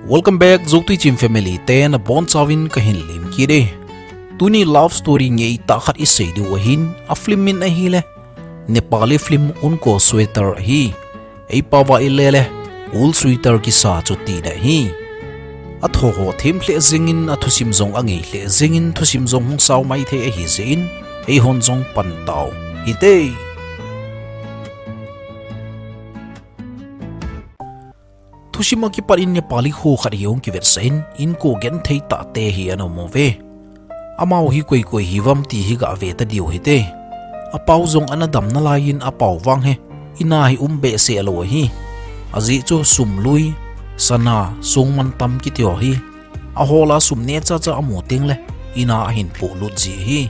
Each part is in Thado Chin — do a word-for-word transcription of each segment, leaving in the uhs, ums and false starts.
Welcome back, Zotui Chim family te nabonchauvin kahin lemkit e. Tuni love story ngeitah khat isei diu ahin, a film min ahile Nepali film Unko Sweater ahi. Eipao va ile le, Ul Sweater kisa chu tina ahi. Athoho them lheh jengin, athusim jong angei lheh jengin, thusim jong hung sao maithei ahi jeh in, eihon jong pan tau hite. Thusim a kipat in Nepali kho khat hi hung kivetsah in, inko genthei tahte hi ana um uve. Amau hi koi koi hiuvem ti hi gave tadiu hite. Apao jong ana dam nalaiyin apao vang hi ina hi um behseh lou ahi. Ajeh chu sum lui, sana, songmantam kiti ho hi ahol a sum nechacha amu tengle ina ahin polut ji ahi.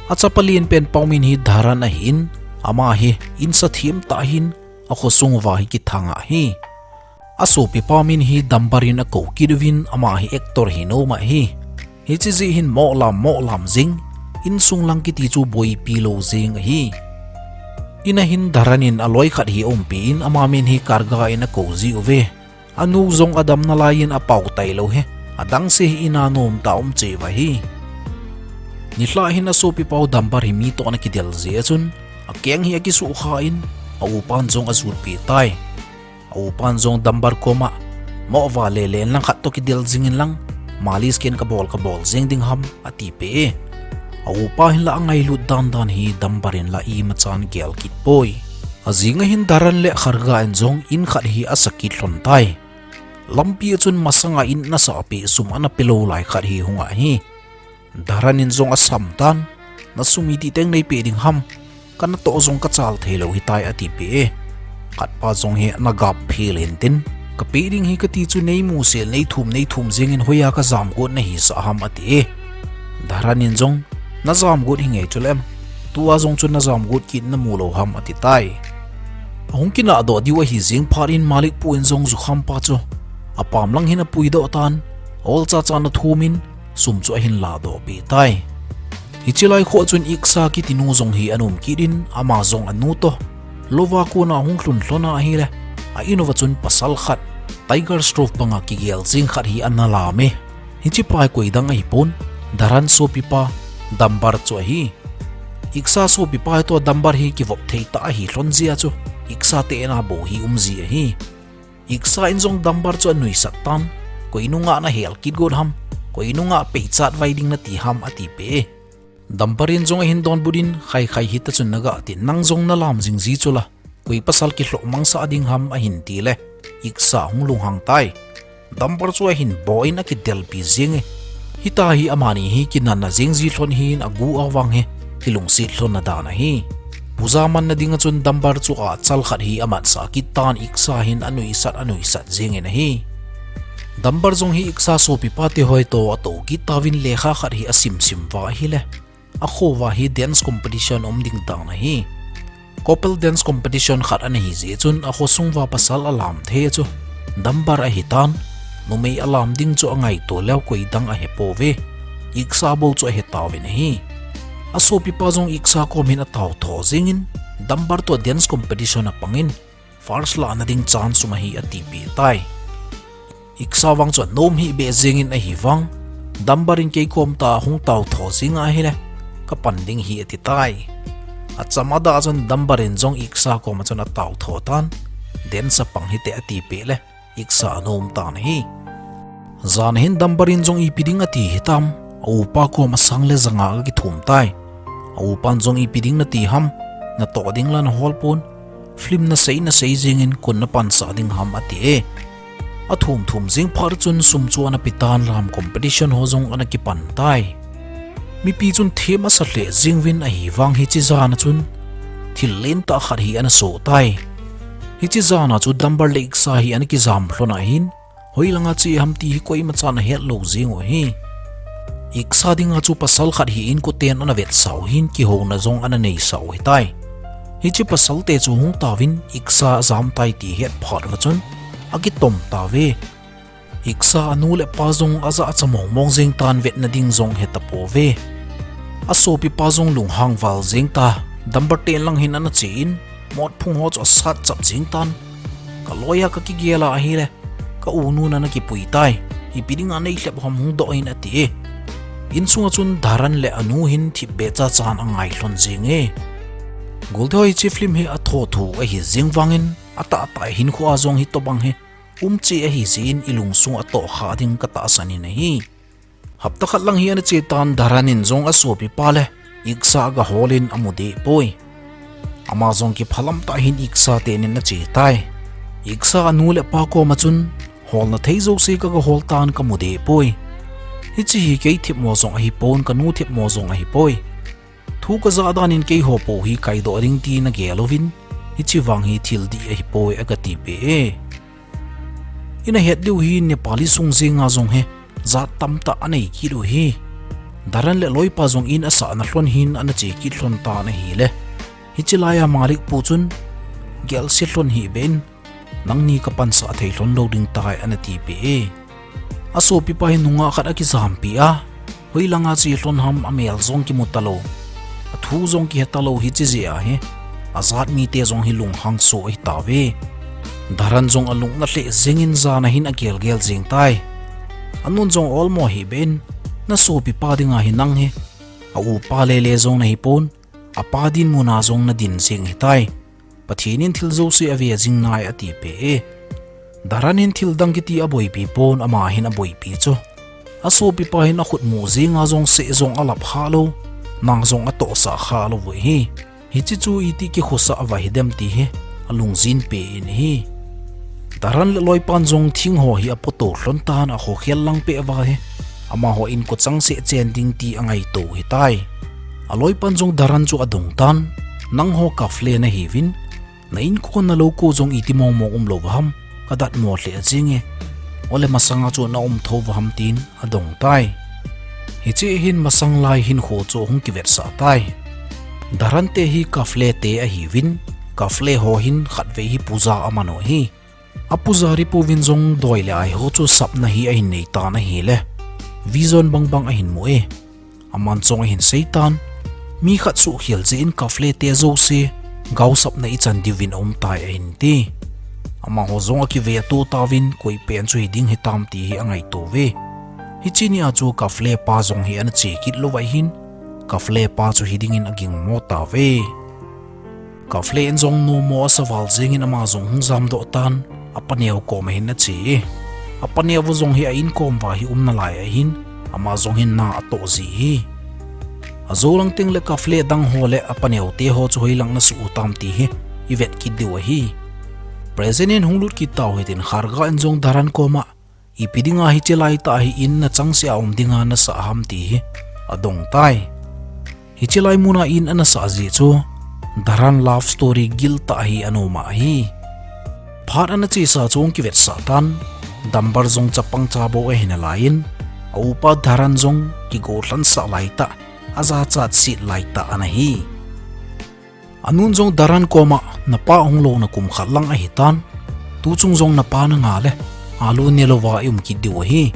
Achapa lenpen pao min hi Dharan ahin, ama hi insa them tah ahin, akhosung uva hi kithang ahi. Asopipa min hi Dambar in akou kit uvin, ama hi actor hi nom ahi. Hiche jeh hin mohlam mohlam jeng, insung lang kiti chu boipi lou jeng ahi. Ina hin Dharan in aloi khat hi aumpi in, ama min hi Karga in akou ji uve. Anu jong adam nalaiyin apao tailou hi, adangse hi ina nomtah um cheh uva ahi. Nilhah hin asopipau Dambar hi mi toh ana kidel jeh a chun, akeng hi akisukha in, aupan jong ajutpi tai. Aupan jong Dambar koma, mo uva lele in lang khat toh kidel jingin lang, malis ken kabol kabol jeng ding ham, atipeh e. Aupa hinla angailut dandan hi Dambar in la imachan gel kit poi. Ajing a hin Dharan le Karga in jong in khat hi asakit lhon tai. Lampi a chun masanga in nasahpeh sum ana pelou lai khat hi hung ahi. Dharan in jong asam tan, nasum itih teng neipeh ding ham, kanatoh jong kachal theilou hitai atipeh e. Khatpa jong hi nagap phel hintin, kapeh ding hi kati chu neimusel, neithum, neithum jengin hoiya kajamgot nahisah ham ati e. Dharan in jong, najamgot hi ngei chuleh em, tua jong chu najamgot kit namu lou ham ati tai. Ahung kinahdoh diu ahi jeng phat in Malikpu in jong jukhampa chu apam lang hin apuidoh tan, olchacha ana thumin, sum chu ahin lahdoh peh tai. Hiche lai khoa chun Iksa kitinu jong hi ana um kit in, ama jong anu toh louva kona hung lhun lhon ahile, a in uva chun pasal khat Tiger Shroff banga kigel jeng khat hi ana lam e. Hichepa hi koidang ahipon, Dharan sopipa Dambar chu ahi. Iksa sopipa toh Dambar hi kivop thei tah ahi lhon jeh a chu, Iksa te ina bou hi um ji ahi. Iksa in jong Dambar chu anuisat tan, koi nunga nahel kit got ham, koi nunga peichat vai ding nati ham atipeh e. Dambar in jong ahin donbut in, khai khai hita chun naga tin, nang jong nalam jing ji chula, koi pasal kilhoh mangsah ding ham ahin tile, Iksa hung lunghang tai. Dambar chu ahin bo in akidelpi jeng e. Hitia hi amani hi kinanna jeng ji lhon hin agu a vang hi kilungset lhonna dan ahi. Puja manna dinga chun Dambar chu achal khat hi amatsah kit tan, Iksa hin anuisat anuisat jengin ahi. Dambar jong hi Iksa sopipa te hoi toh atou kit tauvin lekha khat hi asim sim uva ahile, akho uva hi dance competition um ding dan ahi. Couple dance competition khat ana hi jeh chun akhosung uva pasal alam thei chu Dambar ahitan, numei alam ding chu angaito leu koidang ahepouve. Iksa bou chu ahetauvin ahi. Asopipa jong Iksa kom hin ataotho jengin, Dambar toh dance competition apangin, first lahna ding chance um ahi atipeh tai. Iksa vang chu anom hih beh jengin ahivang, Dambar in kei kom tah a hung taotho jing ahile, kapan ding ahi ati tai. Acham adah chun Dambar in jong Iksa koma chun ataotho tan, dance apang hite atipeh le, Iksa anom tan ahi. Jan hin Dambar in jong ipi ding ati hitam, aupa koma sang le janga akithum tai. Aupan jong ipi ding nati ham, natoh ding la nahol pon, film nasei nasei jengin kon napansah ding ham ati e. Athum thum jeng phat chun sum chu ana petan, lam competition ho jong ana kipan tai. Mipi chun them asa lheh jeng uvin ahivang hiche jana chun thil lentah khat hi ana soh tai. Hiche jana chu Dambar le Iksa hi ana kijam lhon ahin, hoilanga che ham ti hi koimachan ahet lou jeng u ahi. Iksa dinga chu pasal khat hi inkoten ana vetsah u hin kihouna jong ana neisah u ahitai. Hiche pasalte chu hung tauvin Iksa ajam tai ti ahet phat uva chun akitom tauve. Iksa anu le apa jong ajahcha mong mong jeng tan, vetna ding jong hetapouve. Asopipa jong lunghang val jeng ta, Dambar ten lang hin ana che in, motphung ho chu asat chap jeng tan. Kaloiya kakigel a ahile, ka u nun ana kipui tai. Ipi dinga nei lhep ham hung doh in ati e. Insunga chun Dharan le anu hin thipbeh chachan angai lhon jing e. Golte ho, hiche film hi athoh thu ahi jing vangin, atahtah hinkhoa jong hitobang hi umcheh ahi jeh in ilungsung atoh kha ding katahsan in ahi. Hapta khat lang hi ana che tan Dharan in jong asopipa le Iksa aga hol in amu deh poi. Ama jong kiphalam tah hin Iksa teni in ache tai. Iksa anu le apa koma chun, holna thei jouse kaga hol tan kamu deh poi. Hiche hi kei themmo jong ahipon, kanu themmo jong ahipoi. Thu kajah dan in keiho pou hi kaidoh ding tin agel uvin, hiche vang hi thil dih ahipoi aga tipeh e. Ina het diu hi Nepali sung jenga jong hi jat tamtah anei kit u hi. Dharan le aloipa jong in asahna lhon hin ana che kit lhon tan ahile, hiche laiya Malik pu chun, gelse lhon hih beh in, nangni kapansah thei lhon lou ding tai ana tipeh e. Asopipa hi nungah khat akijampi a, hoilanga che lhon ham, amel jong kimu talou, athu jong kihe talou hiche jeh ahi, ajat mite jong hi lunghang soh ahitauve. Dharan jong alung ana lheh jengin jana hin agelgel jeng tai. Anun jong olmo hih beh in, nasopipa dinga hi nang hi aupa lele jong nahipon, apa dinmuna jong nadin jeng ahitai. Pathen in thil jouse ave jing nai atipeh e. Dharan in thil dang kiti aboipi pon, ama hin aboipi chu. Asopipa hin akhutmu jenga jong seh jong alap khalou, nang jong atohsah khalou u ahi. Hiche chu iti kikhosah uva hidem ti hi alungjin peh in ahi. Dharan le aloipan jong thingho hi apotou lhon tan, akhokhel lang peh uva hi amaho inko changseh chen ding ti angaitou hitai. Aloipan jong Dharan chu adong tan, nangho Kafle nahiuvin, na inko na louko jong iti mongmong umlou ham, kadatmo lheh jenge. Ole masanga chu na um thou uva ham tin adong tai. Hiche hin masang lai hinkho chu hung kivetsah tai. Dharan te hi Kafle te ahiuvin, Kafle ho hin khatvei hi puja aman u ahi. Apujari pu vin jong doi le ai ho chu sapna hi ahin nei tan ahile, vision bangbang ahin mu e. Aman jong ahin sei tan, mi khat suhkhel jeh in Kafle te jouse gaosapna ichan diuvin aum tai ahin ti. Amaho jong akivei atoh tauvin, koipen chu hiding hitam ti hi angaito uve. Hiche nia chu Kafle pa jong hi ana che kit louva ahin, Kafle pa chu hidingin agingmo tauve. Kafle in jong nomo asa val jengin ama jong hung jamdoh tan, apaneo koma hin ache e. Apaneo jong hi a inkom uva hi um nalai ahin, ama jong hin na atoh ji hi. Ajou lang tengle Kafle dang ho le apaneo te ho chu hoilang nasuh u tam ti hi ivet kit diu ahi. Present in hung lut kit tau hitin Kharga in jong Dharan koma, ipi dinga hiche laitah hi in nachangseh a um dinga nasah ham ti hi adong tai. Hiche lai muna in anasah jeh chu Dharan love story giltah hi ana um ahi. Phat ana chesa chu hung kivetsah tan, Dambar jong chapang cha bou ahi nalaiyin, aupa Dharan jong kigolhansah laitah, ajachat set laitah ana hi. Anun jong Dharan koma, napa hung louna kum khat lang ahitan, tuchung jong napa nanga le alu nelouva i um kit diu ahi.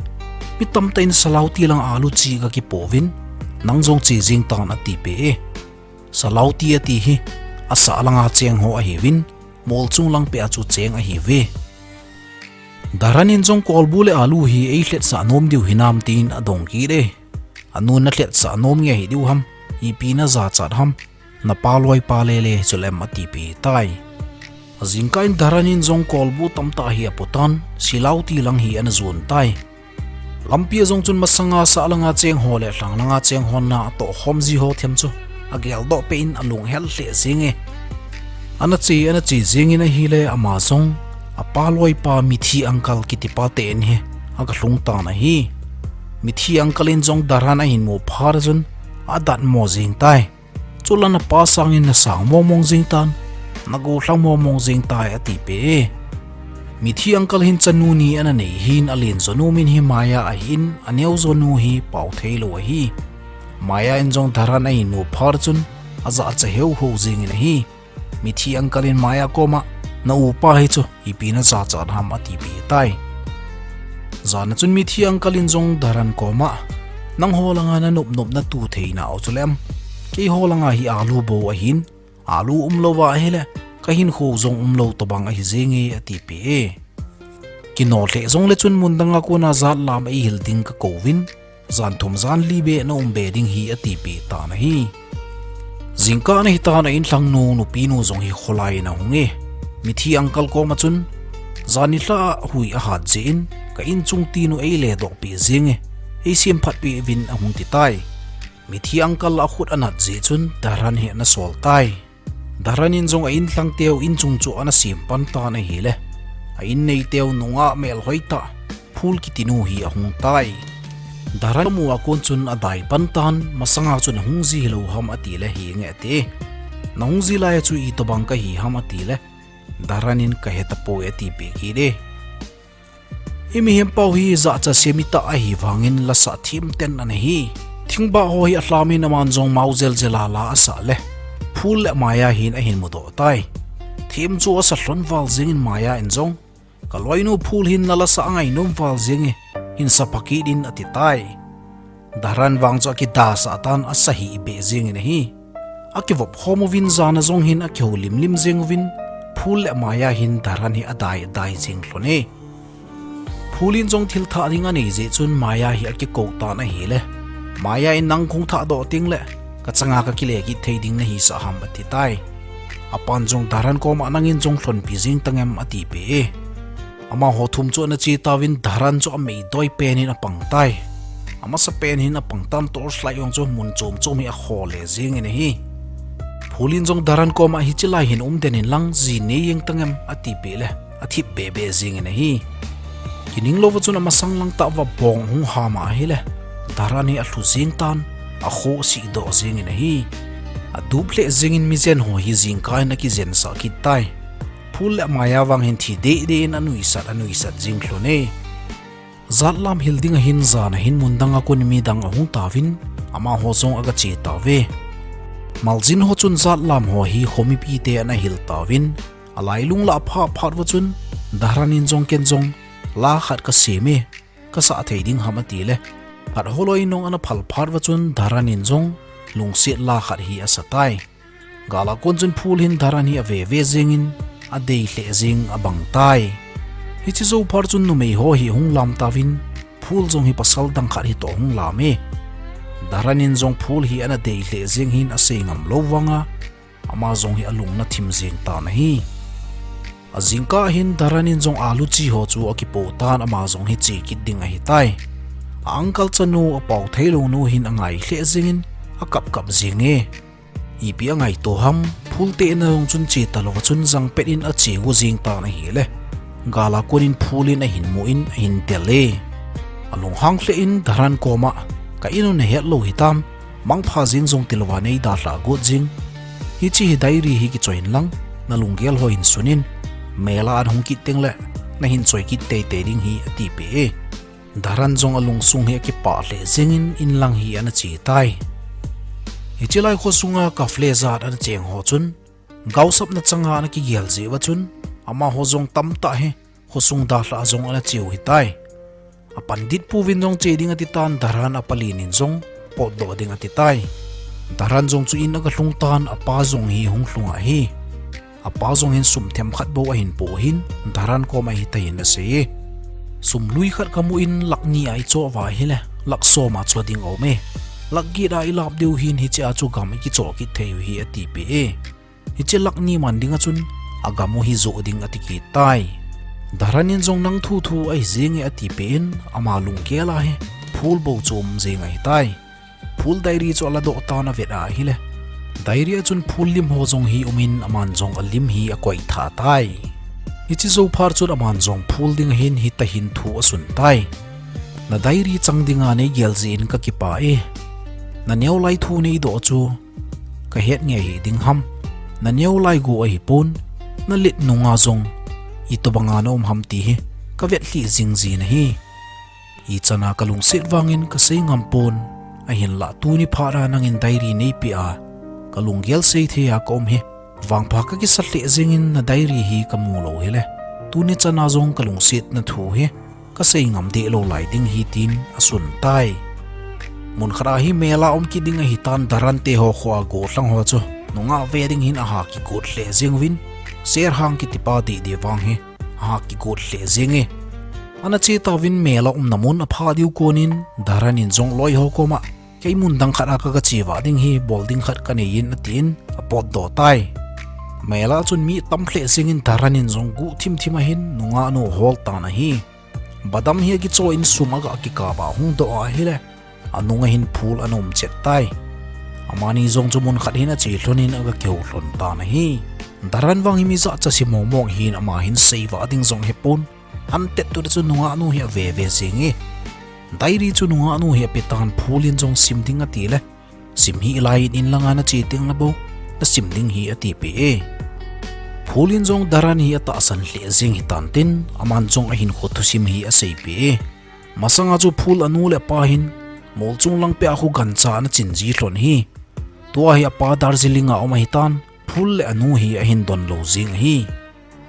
Mi tamtah in salaoti langa alu che kakipouvin, nang jong che jeng tan atipeh e. Salaoti ati hi asah langa cheng ho ahiuvin, molchung lang peh a chu cheng ahiuve. Dharan in jong kolbu le alu hi eilhetsah nom diu hinam tin adong kit e. Anun nalhetsah nom nge hidiu ham, ipi najachat ham, napa loipa lele hi chulem atipeh tai. Ajingkah in Dharan in jong kolbu tamtah hi apotan, salaoti lang hi ana jon tai. Lampia jong chun masanga sah langa cheng ho le lhang langa cheng hon na atohkhom ji ho them chu ageldoh peh in alunghel lheh jenge. Ana che, ana che jengin ahile ama jong apa loipa Mithi uncle kitipa ten hi aga lhung tan ahi. Mithi uncle in jong Dharan ahin mu phat chun adatmo jeng tai. Chule napa sangin nasang momong jeng tan, nagollhang momong jeng tai atipeh e. Mithi uncle hin chanu ni ana nei hin, alen jonu min hi Maya ahin, aneo jonu hi Paotheilou ahi. Maya in jong Dharan ahin mu phat chun ajahcha heuheu jengin ahi. Mithi uncle in Maya koma, na upa hi chu ipi najachat ham atipeh tai. Jana chun Mithi uncle in jong Dharan koma, nangho langa nanop nop natu theinau chulem, keiho langa hi alu bou ahin, alu umlouva ahile kahinkho jong umlou tobang ahi jenge atipeh e. Kino lheh jongle chun mun danga kona jat lam a eihil ding kakouvin, jan thum jan li beh na um be ding hi atipeh tan ahi. Jingkah ana hitan a inlhang nu nupinu jong hi kholai in ahung e. Mithi uncle koma chun, jan nilhah a hui ahat jeh in, ka inchung tinu eile doh peh jeng e, eisem phat peh uvin ahung titai. Mithi uncle a khut anat jeh chun Dharan hi ana sol tai. Dharan in jong a inlhang teu inchung chu ana sem pan tan ahile, a inneiteu nungah melhoi tah Phul kitinu hi ahung tai. Dharan amu a kon chun adai pan tan, masanga chun nahung ji hilou ham atile, henge ati. Nahung ji lai chu itobang kahi ham atile, Dharan in kahe tapoi atipeh kit e. I mihem pau hi jachat sem itah ahi vangin lasah them ten ana hi. Thingbah ho hi alham in aman jong mao jeljel a la asah le, Phul le Maya hin ahin mudoh tai. Them chu asa lhon val jengin Maya in jong, ka loinu Phul hin na lasah angainom val jeng e, hin sa pha kit in ati tai. Dharan vang chu akidasah tan, asa hih beh jengin ahi. Akivop khom uvin, jana jong hin akihoulim lim jeng uvin, Phul le Maya hin Dharan hi adai adai jeng lhon e. Phul in jong thil thah ding anei jeh chun Maya hi akikou tan ahile, Maya in nang kahung thahdoh tengle, kachanga kakile kit thei ding nahisah ham ati tai. Apan jong Dharan koma nangin jong lhonpi jeng tangem atipeh e. Amaho thum chu ana che tauvin Dharan chu ameidoi pen in apang tai. Amasapen hin apang tan, torchlight jong chu mun chom chom hi akhole jengin ahi. Phul in jong Dharan koma hiche lai hin umden inlang ji nei jeng tangem atipeh le, athip bebe jengin ahi. Kining louva chun amasang lang tah uva bong ahung ham ahile, Dharan hi alhu jeng tan, akhoh sihdoh jengin ahi. Adup lheh jengin mijen ho hi jingkah in akijensah kit tai. Phul le Maya vang hin thi dehdeh in anuisat anuisat jeng lhon e. Jatlam hil ding ahin jana hin mun danga kon midang ahung tauvin, amaho jong aga che tauve. Maljin ho chun jatlam ho hi khomipite ana hil tauvin, alailung lah aphah phat uva chun, Dharan in jong ken jong la khat kasem e, kasah thei ding ham atile, khat holoi nung ana phal phat uva chun Dharan in jong lungset la khat hi asa tai. Gal a kon chun Phul hin Dharan hi ave ve jengin, adei lheh jeng abang tai. Hiche jou phat chun numei ho hi ahung lam tauvin, Phul jong hi pasal dang khat hitoh ahung lam e. Dharan in jong Phul hi ana dei lheh jeng hin asei ngam lou vanga, ama jong hi alung ana thim jeng tan ahi. Ajingkah hin Dharan in jong alu chi ho chu akipo tan, ama jong hi che kit ding ahitai. A uncle chanu, apao theilou nu hin angai lheh jengin, akap kap jeng e. Ipi angaito ham, Phul te in jong chun che talouva chun jangpet in ache go jeng tan ahile, gal a kon in Phul in ahin mu in ahin tel e. Alunghang lheh in Dharan koma, ka in u nahet lou hitam, mangpha jeng jong tilouva nei dalhah got jeng. Hiche hi diary hi kichoi inlang, nalunggel ho hin sun in, mel a nahung kit tengle, nahin choi kit teitei ding hi atipeh e. Dharan jong alungsung hi akipah lheh jengin inlang hi ana che tai. Hiche lai khosunga kafle jat ana cheng ho chun, gaosapna changa ana kigel jeh uva chun, amaho jong tamtah hi khosung dalhah a jong ana cheu hitai. A pandit pu vin jong che ding ati tan, Dharan apa len in jong potdoh ding ati tai. Dharan jong chu in aga lhung tan, apa jong hi hung lhung ahi. Apa jong hin sum themkhat bou ahin po hin, Dharan koma hitin asei e. Sum lui khat kamu in lakh ni a ichoh uva ahile, lakh som a choh ding aum e. Lakh get a ilap diu hin hiche a chu gam ikichoh kit thei u hi atipeh e. Hiche lakh ni man dinga chun, agam u hi joh ding ati kit tai. Dharan in jong nang thu thu ahi jeng e atipeh in, ama lunggel a hi Phul bou chu um jeng ahitai. Phul diary chu aladoh tan avet ahile, diary a chun Phul lim ho jong hi um in, aman jong alim hi akoi tha tai. Hiche jou phat chun aman jong Phul dinga hin hitahin thu asun tai. Na diary chang dinga neigel jeh in kakipah e. Naneo lai thu neidoh chu kahet nge hiding ham. Naneo lai go ahipon, nalet nunga jong itobanga naum ham ti hi kavet lhih jing jin ahi. Ichan a kalungset vangin kasei ngam pon, ahinlah tuni phat a nangin diary neipeh a, kalunggel sei thei a kaum hi. Vangpha kakisa lheh jengin na diary hi kamu lou hile, tuni chan a jong kalungsetna thu hi kasei ngam deh lou lai ding ahi, tin asun tai. Mun khat a hi mel a um kit ding ahitan, Dharan te ho kho a gollhang ho chu nungah ve ding hin aha kigot lheh jeng uvin, Serhang kitipa didi vang hi aha kigot lheh jeng e. Ana che tauvin mel a umna mun apha diu konin Dharan in jong loi ho koma, kei mun dang khat a ka, ka che vah ding hi, bol ding khat ka nei in, atin apotdoh tai. Mel a chun mi atam lheh jengin Dharan in jong guh thimthim a hin nungah nu ahol tan ahi. Badam hi akicho in sum aga kikap a hung doh ahile, anung a hin phul ana um chet tai. Amani jong chu mun khat hin ache lhon in aga kihou lhon tan ahi. Dharan vang hi mi jachat se mong mong hin ama hin sei vah ding jong hepon, hantet tu le chu nungah nu hi ave ve jenge. Diary chu nungah nu hi ape tan, phul in jong sim ding atile, sim hih lai in, in langa na che teng le bou na sim ding hi atipeh e. Phul in jong Dharan hi atahsan lheh jeng hitan tin, aman jong ahinkho thusim hi aseipeh e. Masanga chu phul anu le apa hin mol chung lang peh a khu gancha ana chin ji lhon hi. Tua hi apa Darjeeling a um ahitan, phul le anu hi ahin donlou jeng ahi.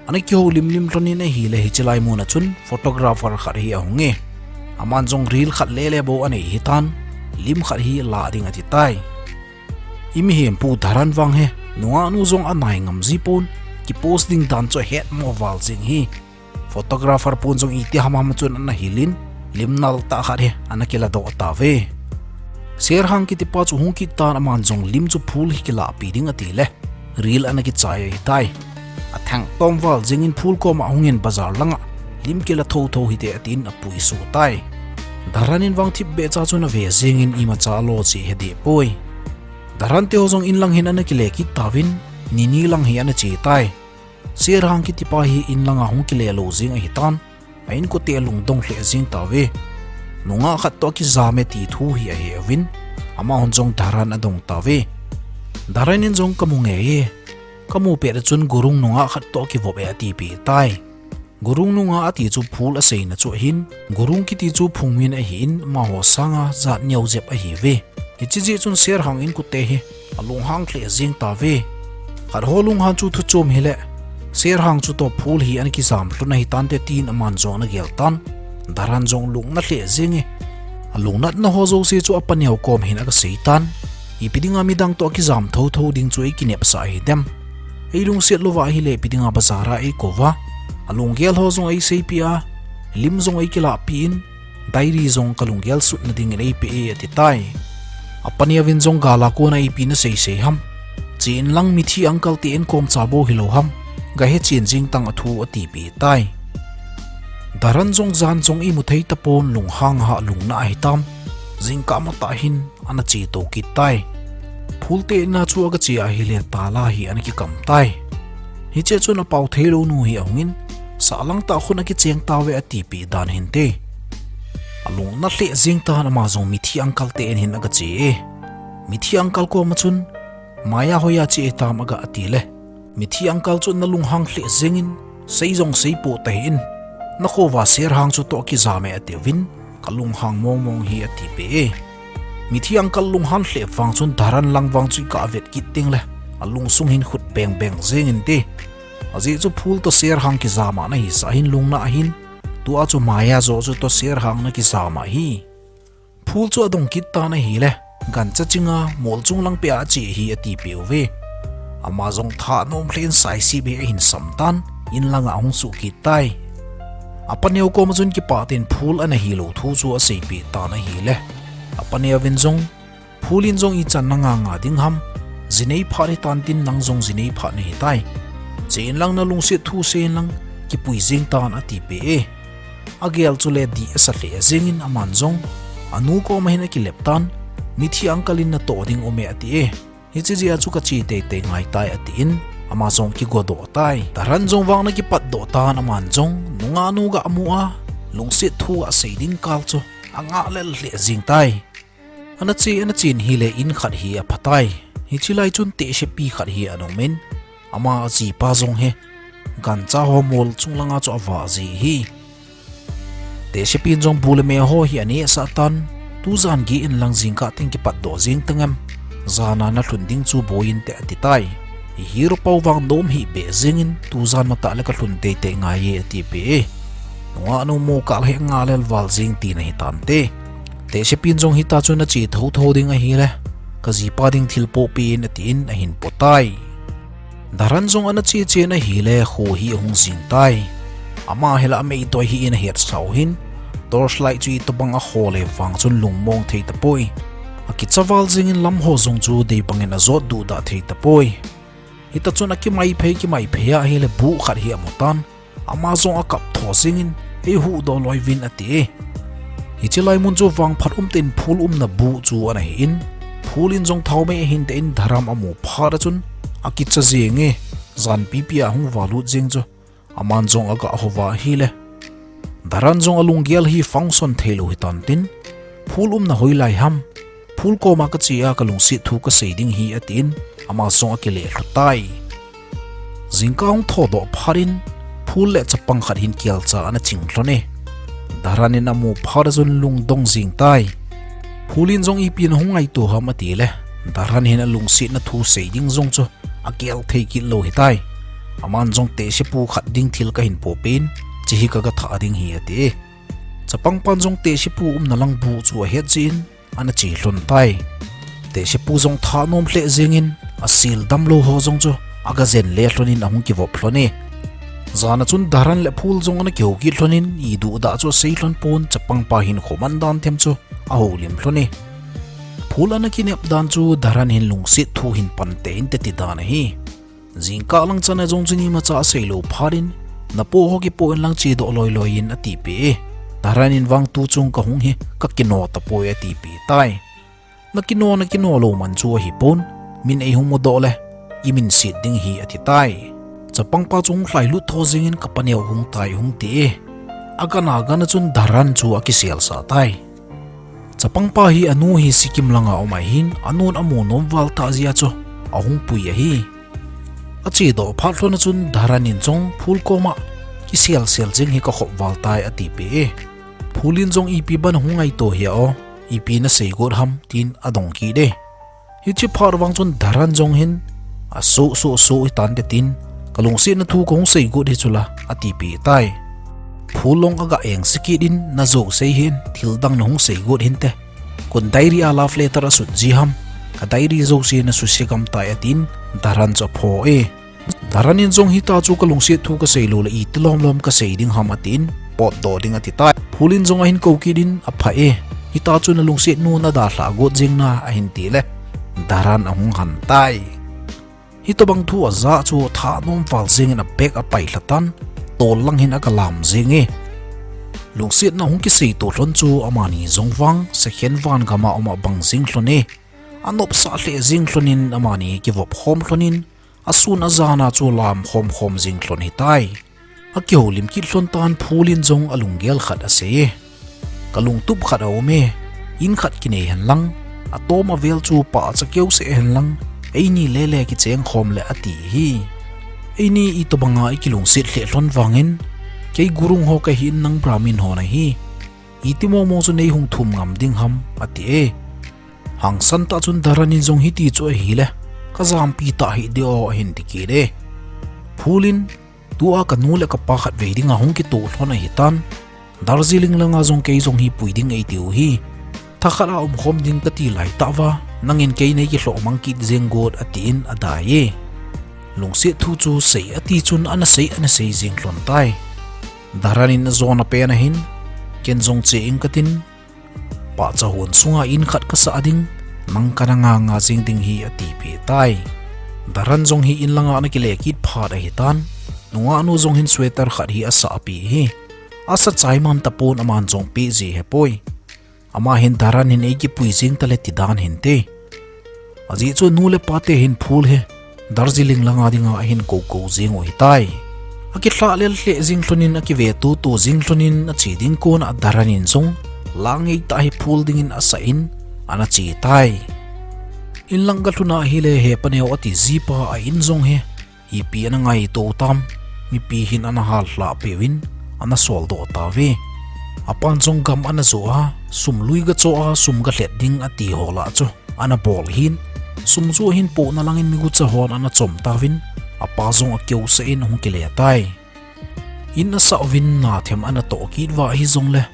Ana kihoulim lim lhon in ahile, hiche lai mun a chun photographer khat hi ahung e. Aman jong reel khat lele bou anei hitan, lim khat hi la ding ati tai. I mihem pu Dharan vang hi nungah nu jong anai ngam ji pon, kipost ding dan chu ahetmo val jeng hi. Photographer pun jong iti ham ham chun ana hil in, lim nal tah khat hi ana kiladoh tauve. Serhang kitipa chu hung kit tan, aman jong lim chu phul hi kilahpi ding atile, reel ana kichai ahitai. Atheng tom val jengin phul koma hungin bazar langa lim kila thotho hite atin apui suh tai. Dharan in vang thipbeh cha chun ave jengin imacha alo chu ahe deh poi. Dharan teho jong in lang hin ana kile kit tauvin, nini lang hi ana che tai. Serhang kitipa hi in langa hung kile lou jeng ahitan, a inkote alungdong lheh jeng tauve. Nungah khat toh akijam e ti thu hi ahe uvin, amahon jong Dharan adong tauve. Dharan in jong kamu ngei e, kamu pet a chun Gurung nungah khat toh akivop e atipeh tai. Gurung nungah ati chu phul aseina chu ahin, Gurung kiti chu phungmin ahin, amaho sanga jat neo jep ahiuve. Hiche jeh chun Serhang inkote hi alunghang lheh jeng tauve. Khat ho lunghan chu thuchom hile, Serhang chu toh phul hi ana kijam lhon ahitante tin aman jong ana gel tan. Dharan jong lungna lheh jeng e. Alungnatna ho jouse chu apa neo kom hin aga sei tan. Ipi dinga midang toh akijam thotho ding chu eikinepsah hidem. Eilungset louva ahile ipi dinga bazar a eikouva, alunggel ho jong eiseipeh a, lim jong eikilahpi in, diary jong kalunggel sutna dingin eipeh e ati tai. Apa neovin jong gal a kona ipi nasei sei ham. Che inlang mithi uncle te inkom cha bou hilou ham. Gahe chen jeng tang athu atipeh tai. Dharan jong jan jong imu thei tapon, lunghang ha lungna ahitam. Jingkah matah hin ana che to kit tai. Phul te inna chu aga che ahile tala hi ana kikam tai. Hiche chun apao theilou nu hi ahungin, sahlang tah khun akicheng tauve atipeh dan hinte. Alungna lheh jeng tan, ama jong mithi uncle te in hin aga che e. Mithi uncle koma chun, Maya hoiya che ahitam aga atile, mithi uncle chu nalunghang lheh jengin, sei jong seipoh tahih in, nakhouva Serhang chu toh akijam e atiuvin, kalunghang mong mong hi atipeh e. Mithi uncle lunghan lheh vang chun Dharan lang vang chu igah vet kit tengle, alungsung hin khut beng beng jeng inte. Ajeh chu phul toh Serhang kijam a nahisah hin lungna ahin, tua chu Maya joh chu toh Serhang nakijam ahi. Phul chu adong kit tan ahile, gancha chinga mol chung lang peh a ache hi atipeh uve. Ama jong thanom lheh in saisip hi ahin sam tan, in langa ahung suh kit tai. Apa neo koma chun kipah tah in phul ana hilou thu chu aseipeh tan ahile, apa neovin jong, phul in jong ichan nanga nga ding ham, jinei phat hitan tin nang jong jinei phat nahitai. Che inlang nalungset thu sei inlang, kipui jeng tan atipeh e. Agel chule dih asa lheh jengin aman jong anu koma hin akilep tan, mithi uncle in natoh ding aume ati e. Hiche jeh a chu kache teitei ngaitai atin, ama jong kigodoh tai. Dharan jong vang ana kipatdoh tan, aman jong nungah nu ga mu a, lungset thu asei ding kal chu angah lel lheh jeng tai. Ana che, ana chen hile in khat hi aphatai. Hiche lai chun tehsepi khat hi ana umin, ama ajipa jong hi gancha ho mol chung langa chu avah ji hi. Tehsepin jong bu le me ho hi anehsah tan, tujan gei inlang jingkah teng kipatdoh jeng tangem, jana nalhun ding chu boi inte atitai. Ihir pau vang nom hih beh jengin, tujan matah le kalhun teitei ngai e atipeh e. Nungah nu mu kah le angah lel val jeng tina hitante. Tehsepin jong hita chun ache thotho ding ahile, kajipa ding thil pohpeh in atin ahin potai. Dharan jong ana che chen ahile kho hi ahung jing tai. Ama hela amei toi hi in ahet sau hin, torchlight chu itobang a ho le vang chun lungmong thei tapoi. Akicha val jingin lam ho jong chu dei bangin ajot duh dah thei tapoi. Hita chun akimai phei kimai phei a hile bu khat hi amu tan. Ama jong akap tho jingin, "Ei huhdoh loi vin," ati e. Hiche lai mun chu vangphat umtah in phul umna bu chu ana hi in, phul in jong thao mei ahin te in Dharan amu phat a chun akicha jing e. Jan pipi a hung valut jing chu aman jong aga hova hile, Dharan jong alunggel hi function thei lou hitan tin, "Phul umna hoilai ham? Phul koma kache a kalungset thu kasei ding hi," atin, ama jong akile lhu tai. Jingkah hung thodoh phat in, phul le chapang khat hin kelcha ana ching lhon e. Dharan in amu phat a chun lungdong jing tai. Phul in jong ipi na hung ngaito ham ati le, Dharan hin alungsetna thu sei ding jong chu akel thei kit lou hitai. Aman jong tehsepu khat ding thil kahin pohpeh in, hiche hi kaga thah ding hi ati e. Chapang pan jong tehsepu umna lang bu chu ahet jeh in, ana che lhon tai. Tehsepu jong thanom lheh jingin, asel damlou ho jong chu aga jen le lhon in ahung kivop lhon e. Jan a chun Dharan le phul jong ana kihou kit lhon in, iduh dah chu asei lhon pon, chapang pa hin khoman dan them chu ahoulim lhon e. Phul ana kinep dan chu Dharan hin lungset thu hin pan tei inte ti dan ahi. Jingkah lang chan a jong chu imacha asei lou phat in, "Napo ho kipo in lang chedoh loi loi in," atipeh e. Dharan in vang tu chung kahung hi kakino tapoi atipeh tai. "Nakino, nakino lou man chu ahipon, min eihung mudoh le imin set ding hi," ati tai. Chapang pa chu hung lhailut tho jingin, "Kapaneo hung tai," hung ti e. Agan agan a chun Dharan chu akisel sah tai. Chapang pa hi anu hi Sikkim langa um ahin, anun amu nom val tah jeh a chu ahung pui ahi. Achedoh phat lhon a chun Dharan in jong phul koma kisel sel jing hi kakhop val tai atipeh e. Phul in jong, "Ipi ban hung ngaito hia o, ipi nasei got ham?" tin adong kit e. Hiche phat vang chun Dharan jong hin asuh suh suh hitan te tin, "Kalungsetna thu kahung sei got hi chula," atipeh tai. Phul jong aga engse kit in, "Najou sei hin, thil dang nahung sei got hinte. Kon diary a love letter asut ji ham, ka diary jouse nasuse gam tai," atin Dharan chu apho e. Dharan in jong, "Hita chu kalungset thu kasei lou le iti lom lom kasei ding ham," atin potdoh ding ati tai. Phul in jong ahin kou kit in apha e. "Hita chu nalungset nu nadalhah got jing na," ahin ti le Dharan ahung han tai. Hitobang thu aja chu thanom val jingin abag apai lha tan, tol lang hin aga lam jing e. Lungsetna hung kisei to lhon chu amani jong vang second van gam a um abang jing lhon e. Anopsah lheh jing lhon in amani kivop khom lhon in, asun ajan a chu lam khom khom jing lhon hitai. Akihoulim kit lhon tan Phul in jong alunggel khat asei e. Kalungtup khat aum e, in khat kinei hen lang, atom avel chu pahcha keuseh hen lang, eini lele kicheng khom le ati hi. Eini itobanga ikilungset lheh lhon vangin, kei Gurung ho kahi in nang Brahmin ho nahi. Iti momo chu neihung thum ngam ding ham, ati e. Hangsan tah chun Dharan in jong hiti chu ahile, kajampi tah hih ding o ahin ti kit e. Phul in, tua kanu le kapa khatvei dinga hung kitoh lhon ahitan, Darjeeling langa jong kei jong hi pui ding eiti u hi. Thakhat a umkhom ding kati lai tah uva, nangin kei nei kilhoh mang kit jeng got atin adai e. Lungset thu chu sei ati chun ana sei ana sei jing lhon tai. Dharan in ajona pen ahin, ken jong che ing katin, pahcha hon sunga in khat kasah ding, nang kana nga nga jing ding hi atipeh tai. Dharan jong hi in langa ana kile kit phat ahitan, nungah nu jong hin sweater khat hi asah peh hi. Asa chai man tapon aman jong peh ji hepoi. Ama hin Dharan hin eikipui jing tale ti dan hinte. Ajeh chu nu le pa te hin Phul hi Darjeeling langa dinga ahin kou kou jing u hitai. Akilhah lel lheh jing lhon in akive tutu jing lhon in ache ding kon a Dharan in jong la ngeitah hi Phul dingin asah in ana che tai. In lang kalhun ahile he paneo ati jipa a in jong hi ipi ana ngaito tam, mipi hin ana hal lhah peuvin ana soldoh tauve. Apan jong gam ana jo a, sum lui gacho a, sum galhet ding ati ho lah chu ana bol hin, sum chu ahin pohna langin migucha hon ana chom tauvin, apa jong akeusah in ahung kile tai. In asah uvin nathem ana toh kit uva ahijongle,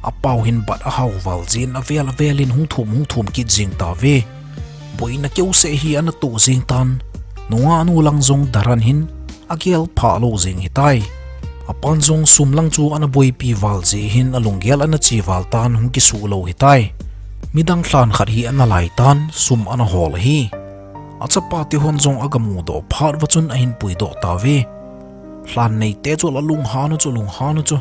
apau hin bat ahao val jin avel avel in hung thum hung thum kit jing tauve. Boina keuseh hi ana toh jing tan, nungah nu lang jong Dharan hin agel phah lou jing hitai. Apan jong sum lang chu ana boipi val jeh hin alunggel ana che val tan hung kisuh lou hitai. Midang lhan khat hi ana lai tan sum ana hol ahi. Achapa te hon jong aga mudoh phat uva chun ahin puidoh tauve. Lhan neite chu la lunghan u chu, lunghan u chu.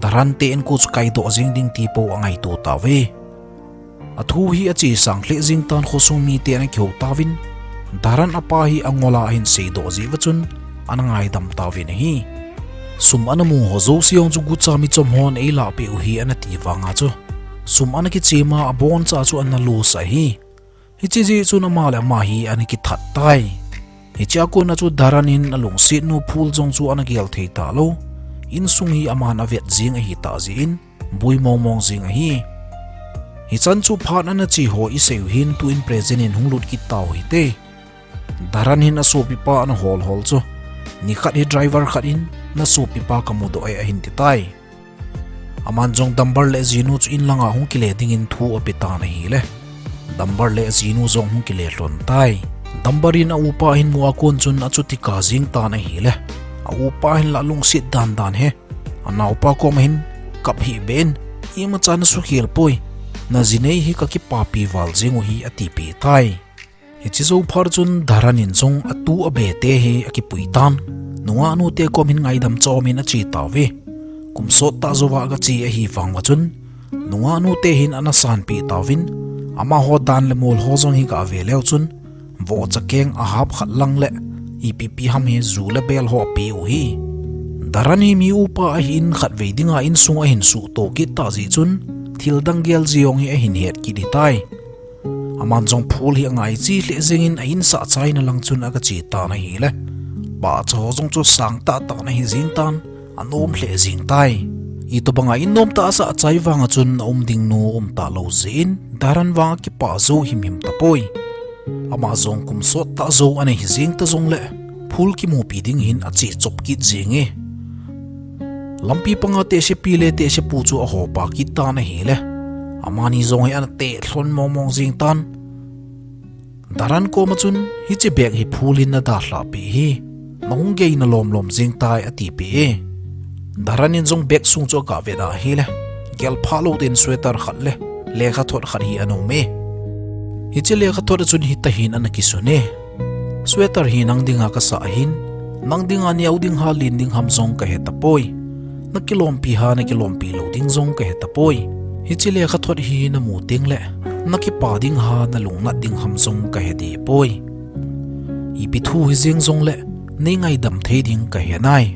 Dharan te in ko chu kaidoh jing ding ti po angaito tauve. Athu hi ache sang lheh jing tan khosung mite ana kihou tauvin, Dharan apa hi angol a ahin seidoh jeh uva chun ana ngaidam tauvin ahi. Sum ana mu ho jouse jong chu gucha michom hon eilah peh u hi ana ti vanga chu, sum ana kichem a aboncha chu ana lose ahi. Hiche jeh chun ama le ama hi ana kithat tai. Hichea kona chu Dharan in alungsetnu Phul jong chu ana gel thei talou. Insung hi aman avet jing ahitah jeh in, boi mongmong jing ahi. Hichan chu phat ana che ho isei u hin tuin present in hung lut kit tau hite. Dharan hin asopipa ana holhol chu, nikhat hi driver khat in, nasopipa kamudoh e, ahin ti tai. Aman jong Dambar le ajinu chu in langa hung kile dingin thu ape tan ahile, Dambar le ajinu jong hung kile lhon tai. Dambar in aupa ahin mu a kon chun achuti kap jing tan ahile, aupa hin la lungset dandan hi anaopa koma hin, kap hih beh in, imacha nasukhel poi, najinei hi kakipapi val jeng u hi, atipeh tai. Hiche jou phat chun Dharan in jong atu abe te hi akipui tan, nungahnu te kom hin ngaidam chom in ache tauve. Kum sottah jouva agache ahi vang uva chun, nungahnu te hin ana sanpeh tauvin, amaho dan le mol ho jong hi gave leu chun, vohcha keng ahap khat lang le ipi ipi ham hi ju le bel ho ape u hi. Dharan hi mi upa ahin khatvei dinga insung ahin suhto kit tah jeh chun, thil dang gel jeh jong hi ahin het kit hitai. Aman jong Phul hi angai che lheh jengin a insah chaina lang chun agache tan ahile, pahcha ho jong chu sang tahtah ana hi jeng tan, anom lheh jeng tai. Itobanga in nomtah asah chai vanga chun aum ding nu um talou jeh in Dharan vang akipah jou himhim tapoi. Ama jong kum sottah jou ana hi jeng ta jongle, Phul kimupi ding hin ache chop kit jenge. Lampi panga tehsepi le tehsepu chu ahopa kit tan ahile, amani jong hi ana teh lhon mongmong jeng tan. Dharan koma chun, hiche bag hi Phul in nadalhah peh hi, nahung geina lomlom jeng tai, atipeh e. Dharan in jong bag sung chu agavet ahile, gelphah lou tah in sweater khat le lekhathot khat hi ana um e. Hiche lekhathot a chun hitahin ana kisun e. Sweater hi nang dinga kasah ahin, nang dinga neo ding ham len ding ham jong kahe tapoi. Nakilompi ham nakilompi lou ding jong kahe tapoi. Hiche lekhathot hi namu tengle, nakipa ding ham nalungnat ding ham jong kahe dehpoi. Ipi thu hijeng jongle, neingaidam thei ding kahe nai.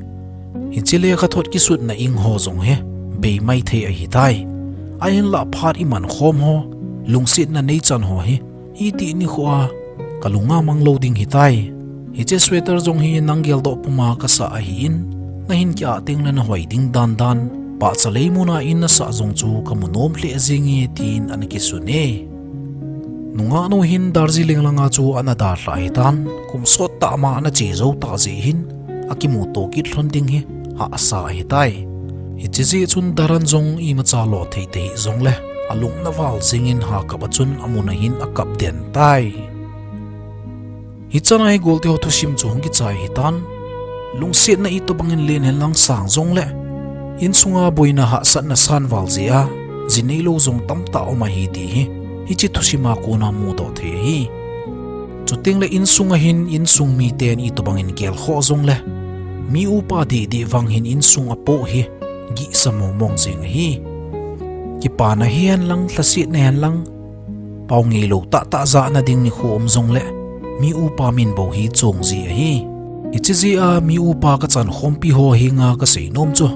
Hiche lekhathot kisutna ing ho jong hi beimai thei ahitai. Ahinlah phat imankhom ho, lungsetna neichan ho hi, itih nikhoa kalunga manglou ding hitai. Hiche sweater jong hi nang geldoh puma kasah ahin, nahin ki-ah tengle nahoi ding dandan, pahcha leimuna in nasah jong chu kamu nom lheh jenge, tin ana kisun e. Nungahnu hin Darjeeling langa chu ana dalhah hitan, kum sottah ma ana che jou tah jeh hin, akimuto kit lhon ding hi hahsa ahitai. Hiche jeh chun Dharan jong imacha lo thei tahih jongle, alung naval jengin hakap a chun amun ahin akap den tai. Hichana hi golte ho thusim chu hung kichai hitan, lungsetna itobangin len henlang sang jongle, insunga boina hahsatna san val jeh a, ji neilou jong tamtah um ahi ti hi, hiche thusima kona mudoh thei ahi. Chutengle insunga hin insung miten itobangin gelkhoh jongle, mi upa dehdeh vang hin insung apoh hi, gihsa mongmong jeng ahi. Kipana hihen lang, lhasetna hen lang, pao ngeilou tahtah jahna ding nikho um jongle, mi upa min bou hi chong ji ahi. Hiche jeh a mi upa kachan khompi ho henga kasei nom chu,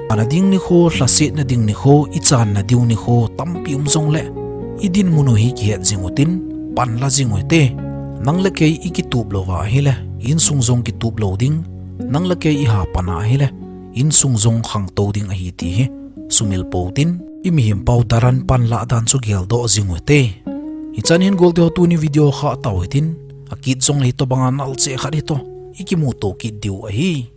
ana ding nikho, lhasetna ding nikho, ichanna diu nikho tampi um jongle, idinmun u hi kihet jing utin, panla jing uhite. Nang le kei ikitup louva ahile, insung jong kitup lou ding, nang le kei iha pan a ahile, insung jong khangtou ding ahi ti hi sumil poutin, imihem pau Dharan panlah dan chu geldoh jing uhite. Hichan hin golte ho tuni video kha tau hitin, akit jongle hitobanga nalcheh khat hitoh, ikimuto kit diu ahi.